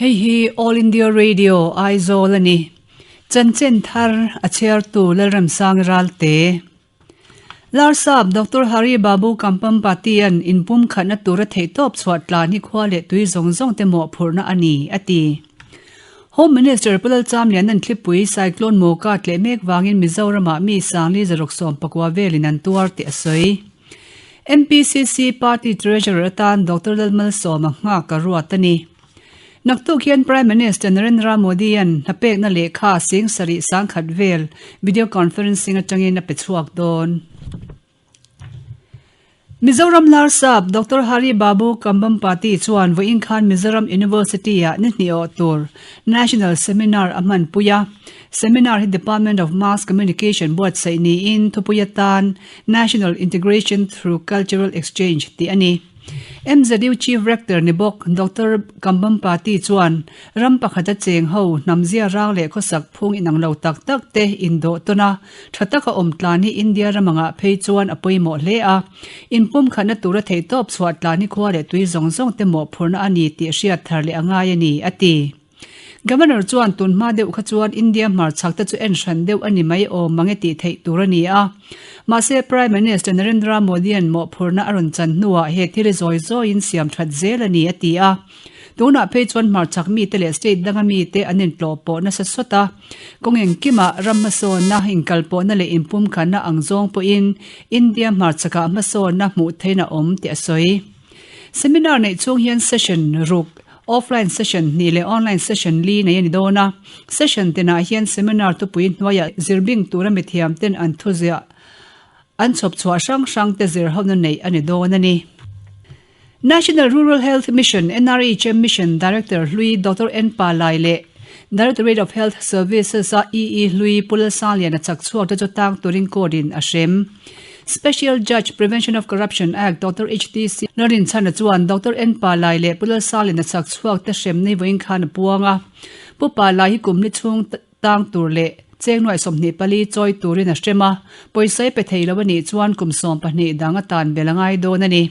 Hei hi All India Radio, Aizawl a ni. Chanchin thar a chhiartu Lalremsang Ralte. Larsap Doctor Hari Babu Kampampatian inpumkhatna tura theihtawp chhuah tlan hi khua leh tui zawng zawng te mawhphurhna a ni, a ti. Home Minister Pu Lalchamliana'n thlipui Cyclone Mocha tleh mek vangin Mizoramah mi sangli zaruk 19 velin an tuar tih a sawi. MPCC Party Treasurer atan Doctor Lalmalsawma nghak a ruat a ni. Naktuk hian Prime Minister Narendra Modi-a'n hnapekna lehkha sing sarih sangkhat vel video conferencing atangin a pe chhuak dawn. Mizoram Larsap Doctor Hari Babu Kambhampati chuan vawiin khan Mizoram University-ah ni hnih awh tur National Seminar a hmanpui a. Seminar hi Department of Mass Communication buatsaih niin thupui atan National Integration Through Cultural Exchange tih a ni. MZU Chief Rector ni bawk Doctor Kambhampati chuan ram pakhata cheng ho hnamzia rang leh khawsak phung inang lo tak tak te indawh tawn a, tha taka awm tlan hi India ram angah phei chuan a pawimawh hle a. Inpumkhatna tura theihtawp chhuah tlan hi khua leh tui zawng zawng te mawhphurhna a ni tih hriat thar leh a ngai a ni, a ti. Governor chuan tun hma deuh kha chuan India hmarchhak te chu en hran deuh a ni mai awm mang e tih theih tur a ni a. Mahse Prime Minister Narendra Modi-a'n mawhphurhna a rawn chan hnuah he thil hi zawi zawiin siam that zel a ni a ti a. Tunah phei chuan hmarchhak mite leh state danga mite an intlawh pawh nasa sawt a. Kawng engkimah ram hmasawnna, inkalpawhna leh inpumkhatna ang zawng pawhin India hmarchhakah hmasawnna hmuh theihna a awm tih a sawi. Seminar neih chhung hian session ruk, offline session hnih leh online session li nei a ni dawn a. Session tinah hian seminar thupui hnuaiah zirbing tura mithiam ten an thuziah an chhawp chhuah hrang hrang te zir hona neih a ni dawn a ni. National Rural Health Mission, NRHM, Mission Director hlui Doctor N Palai leh Directorate of Health Services a EE hlui Pu Lalsangliana chak chhuak te chu tang turin court in a hrem. Special Judge, Prevention of Corruption Act, Doctor HTC Larinchhana chuan Doctor N Palai leh Pu Lalsaliana chak chhuak te hremna hi vawiin khan a puang a. Pu Palai hi kum ni chhung tang tur leh cheng nuaih 24 chawi turin a hrem a, pawisa i pe thei lo a nih chuan kum 12 dang a tan bel a ngai dawn a ni.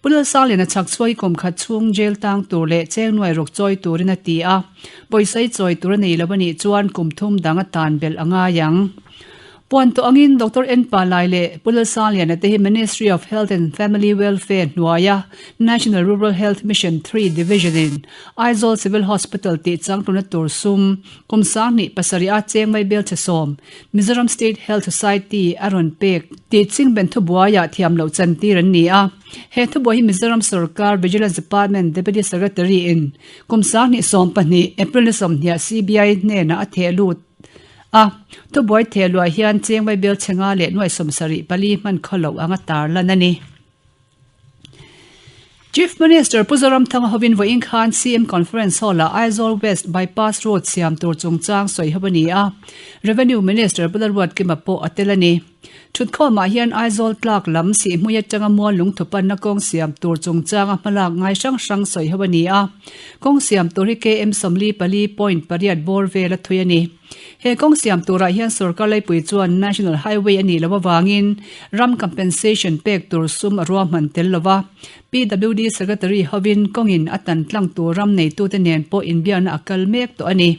Pu Lalsaliana chak chhuak hi kum khat chhung jail tang tur leh cheng nuaih ruk chawi turin a ti a, pawisa i chawi tur a nei lo a nih chuan kum thum dang a tan belh a ngai ang. Puan tawh angin Doctor N Palai leh Pu Lalsangliana te hi Ministry of Health and Family Welfare hnuaia National Rural Health Mission Three Division in Aizawl Civil Hospital tih changtluna tur sum kum 27 a cheng mai bel chhe sawm Mizoram State Health Society a rawn pek tih chingben thubuaiah thiam loh chantir an ni a. He thubuai hi Mizoram Sorkar Vigilance Department Deputy Secretary in kum 2012 April ni 20 CBI hnenah a theh lut A thubuai theh luah hian cheng vaibel chhe nga leh nuaih 74 hman khaw loh anga tar lan a ni. Chief Minister Pu Zoramthanga hovin vawiin khan CM Conference Hall-ah Aizawl West Bypass Road siam tur chungchang sawi ho a ni a, Revenue Minister Pu Lalruatkima pawh a tel a ni. Thutkhawmah hian Aizawl tlak lam Sihhmui atanga mual lungthu panna kawng siam tur chungchanga hmalak ngai hrang hrang sawi ho a ni a. Kawng siam tur hi KM 44.8 bawr vel a thui a ni. He kawng siam turah hian sorkar laipui chuan National Highway a nih loh avangin ram compensation pek tur sum a ruahman tel lo va. PWD Secretary hovin kawngin a tan tlang tur ram neitute nen pawh inbiakna a kal mek tawh a ni.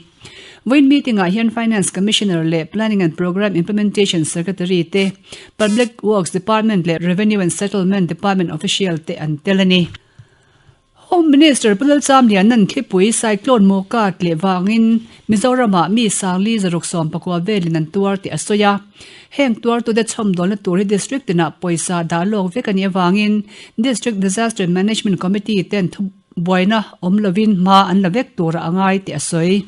Vawiin meeting-ah hian Finance Commissioner leh Planning and Programme Implementation Secretary te, Public Works Department leh Revenue and Settlement Department official te an tel a ni. Home Minister Pu Lalchamliana'n thlipui Cyclone Mocha tleh vangin Mizoramah mi sangli 119 velin an tuar tih a sawi a. Heng tuartute chhawmdawlna tur hi District tinah pawisa dah lawk vek a nih avangin District Disaster Management Committee ten thu Buaina awm lovin hma an la vek turah a ngai tih a sawi.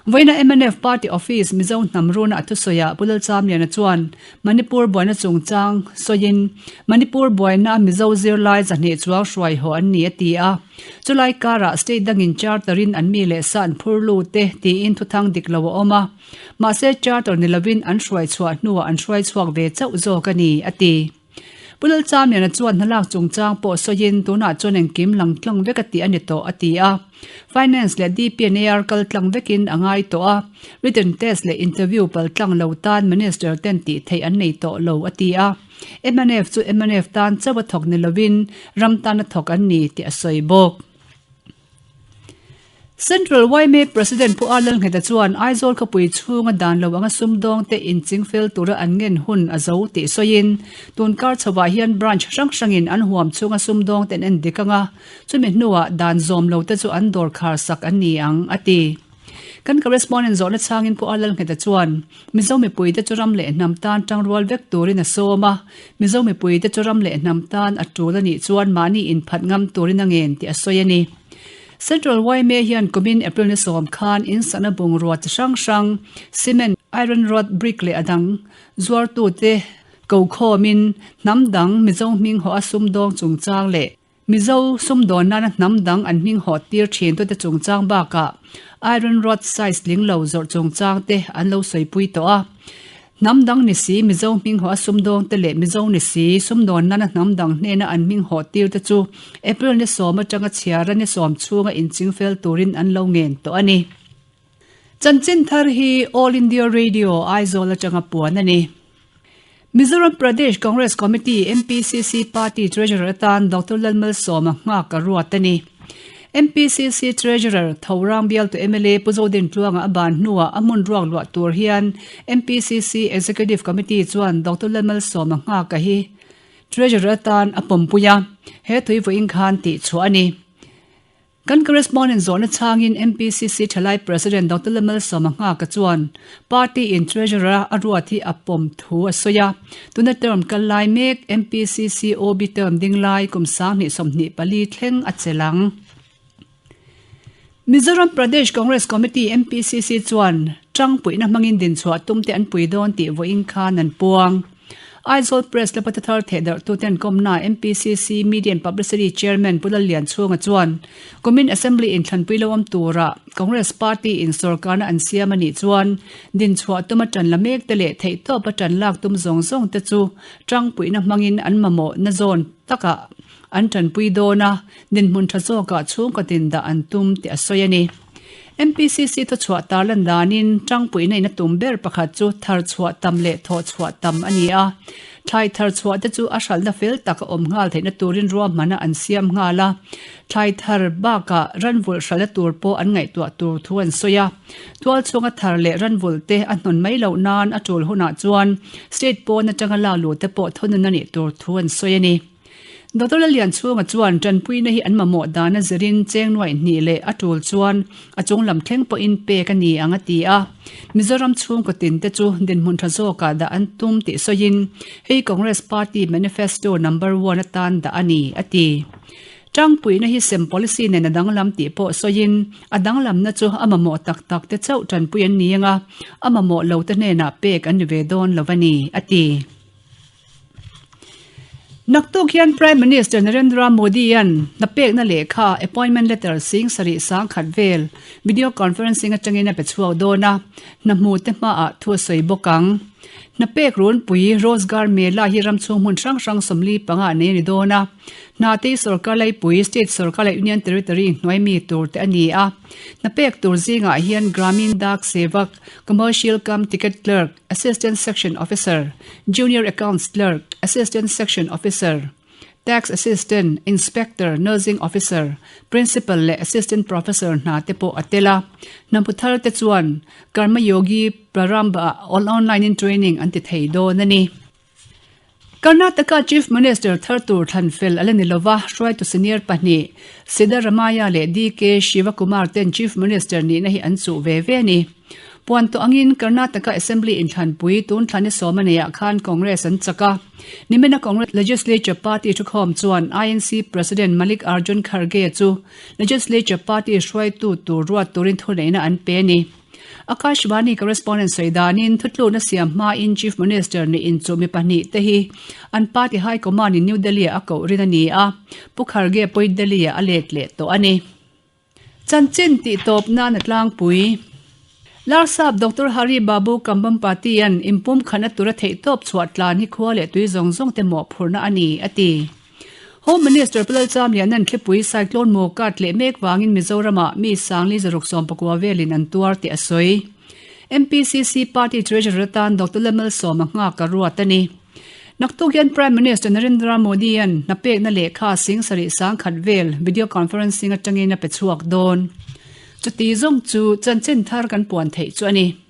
Vawiina mnf Party Office Mizo hnam runa a thusawiah Pu Lalchamliana chuan Manipur buaina chungchang sawiin Manipur buaina Mizo zirlai zahnih chuang hruai haw an ni a ti a. Chulai karah state dangin charter-in an mi leh sa an phur lut e tiin thuthang dik lo a awm a. Mahse charter ni lovin an hruai chhuah hnuah an hruai chhuak ve chauh zawk a ni a ti. Pu Lalchamliana chuan hnalak chungchang pawh sawiin tunah chuan engkim lang tlang vek a tih a ni tawh a ti a. Finance leh DPNAR kal tlang vekin a ngai tawh a, written test leh interview pal tlang lo tan Minister ten tih theih an nei tawh lo a ti a. Mnf chu mnf tan chauh a thawk ni lovin ram tana thawk an ni tih a sawi bawk. Central yma President Pu Arlal Ngheta chuan Aizawl khawpui chhunga dan lo anga sumdawngte inchingfel tura an ngen hun a zo tih sawiin, tun kar chhovah hian branch hrang hrangin an huam chhunga sumdawngte an en dik anga, chumi hnuah dan zawm lote chu an dawr khar sak an ni ang, a ti. Kan correspondent zawhna chhangin Pu Arlal Ngheta chuan Mizo mipuite chu ram leh hnam tan tangrual vek turin a sawm a, Mizo mipuite chu ram leh hnam tan a tul a nih chuan mahni inphat ngam turin a ngen tih a sawi a ni. Central yma hian kumin April ni sawm khan in sahna bungrua chi hrang hrang, cement, iron rod, brick leh a dang zuartute ko khawmin hnam dang Mizo hming haw a sumdawng chungchang leh Mizo sumdawn nana hnam dang an hming haw tir thin tute chungchang bakah iron rod size tling lo zawrh chungchang te an lo sawipui tawh a. Hnam dang ni si Mizo hming haw a sumdawng te leh Mizo ni si sumdawn nana hnam dang hnena an hming haw tir te chu April ni sawm atanga chhiara ni sawm chhunga inching fel turin an lo ngen tawh a ni. Chanchin thar hi All India Radio Aizawl atanga puan a ni. Mizoram Pradesh Congress Committee, MPCC, Party Treasurer atan Doctor Lalmalsawma nghak a ruat a ni. MPCC Treasurer Thorang bialtu mla Pu Zodin Tluanga a ban hnuah a hmun ruak luah tur hian MPCC Executive Committee chuan Doctor Lalmalsawma nghak a hi Treasurer atan a pawmpui a, he tui vawiin khan tihchhuah a ni. Kan correspondent zawhna chhangin MPCC Thalai President Doctor Lalmalsawma Nghaka chuan party in Treasurer a ruat hi a pawm thu a sawi a. Tuna term kal lai mek MPCC OB term ding lai kum 2024 thleng a chelh ang. Mizoram Pradesh Congress Committee, MPCC, chuan tangpuihna hmangin dinchhuah tumte an pui dawn tih vawiin khan an puang. Aizawl Press la pata thar thehdarhtuten kawmna MPCC Media and Publicity Chairman Pu Lallianchhunga chuan kumin Assembly inthlanpui lo awm tura Congress Party in sorkarna an siam a nih chuan dinchhuah tuma tan la mek te leh theihtawpa tan lak tum zawng zawng te chu tangpuihna hmangin an mamawhna zawn takah an tanpui dawn a, dinhmun tha zawkah chhungkaw tin dah an tum tih a sawi a ni. MPCC thuchhuah tarlan danin tangpuihna in a tum ber pakhat chu thar chhuah tam leh thawh chhuah tam a ni a. Thlai thar chhuah te chu a hralhna fel tak a awm nghal theihna turin ruahmana an siam nghal a. Thlai thar bakah ranvulh hralhna tur pawh an ngaihtuah tur thu an sawi a. Tual chhunga thar leh ranvulh te a hnawn mai loh nan a tul hunah chuan state pawn atanga lak luh te pawh thunun a nih tur thu an sawi a ni. Doctor Lallianchhunga chuan tanpuina hi an mamawh dan a zirin cheng nuaih hnih leh a tul chuan a chung lam thleng pawhin pek a ni ang a ti a. Mizoram chhungkaw tin te chu dinhmun tha zawkah dah an tum tih sawiin hei Congress Party Manifesto number one atan dah a ni a ti. Tangpuina hi sem policy nen a danglam tih pawh sawiin a danglamna chu a mamawh tak tak te chauh tanpui an ni anga a mamawh lo te hnenah pek an ni ve dawn lo a ni a ti. Naktuk hian Prime Minister Narendra Modi-a'n hnapekna lehkha, appointment letter, sing sarih sang khat vel video conferencing atangin a pe chhuak dawn a, hna hmute hmaah thu a sawi bawk ang. Hnapek runpui, Rozgar Mela, hi ram chhung hmun hrang hrang 45 ah nei a ni dawn a. Hna te hi sorkar laipui, state sorkar leh union territory hnuai mi tur te a ni a. Hnapek tur zingah hian Gramin Dak Sevak, Commercial cum Ticket Clerk, Assistant Section Officer, Junior Accounts Clerk, Assistant Section Officer, Tax Assistant, Inspector, Nursing Officer, Principal leh Assistant Professor hna te pawh a tel a. Hna hmu thar te chuan Karma Yogi Prarambh-ah online in training an ti thei dawn a ni. Karnataka Chief Minister thar tur thlan fel a la ni lova, hruaitu senior pahnih Siddaramaiah leh DK Shivakumar ten Chief Minister nihna hi an chuh ve ve a ni. Puan tawh angin Karnataka Assembly inthlanpui tun thla ni sawm a neiah khan Congress an chak a. Nimina Congress Legislature Party thukhawm chuan INC President Mallikarjun Kharge chu Legislature Party hruaitu tur ruat turin thuneihna an pe a ni. Akashvani correspondent sawi danin thutlukna siam hmain Chief Minister nih inchuh mi pahnih te hi an party high command in New Delhi ah a koh rin a ni a, Pu Kharge pawhin Delhi ah a let leh tawh a ni. Chanchin tih tawp nan a tlangpui. Larsap Doctor Hari Babu Kambhampati-a'n inpumkhatna tura theihtawp chhuah tlan hi khua leh tui zawng zawng te mawhphurhna a ni, a ti. Home Minister Pu Lalchamliana'n thlipui cyclone Mocha tleh mek vangin Mizoramah mi sangli zaruk sawmpakua velin an tuar tih a sawi. MPCC Party Treasurer atan Doctor Lalmalsawma nghak a ruat a ni. Naktuk hian Prime Minister Narendra Modi-a'n hnapekna lehkha sing sarih sangkhat vel video conferencing atangin a pe chhuak dawn. Chuti zawng chu chanchin thar kan puan theih chu a ni.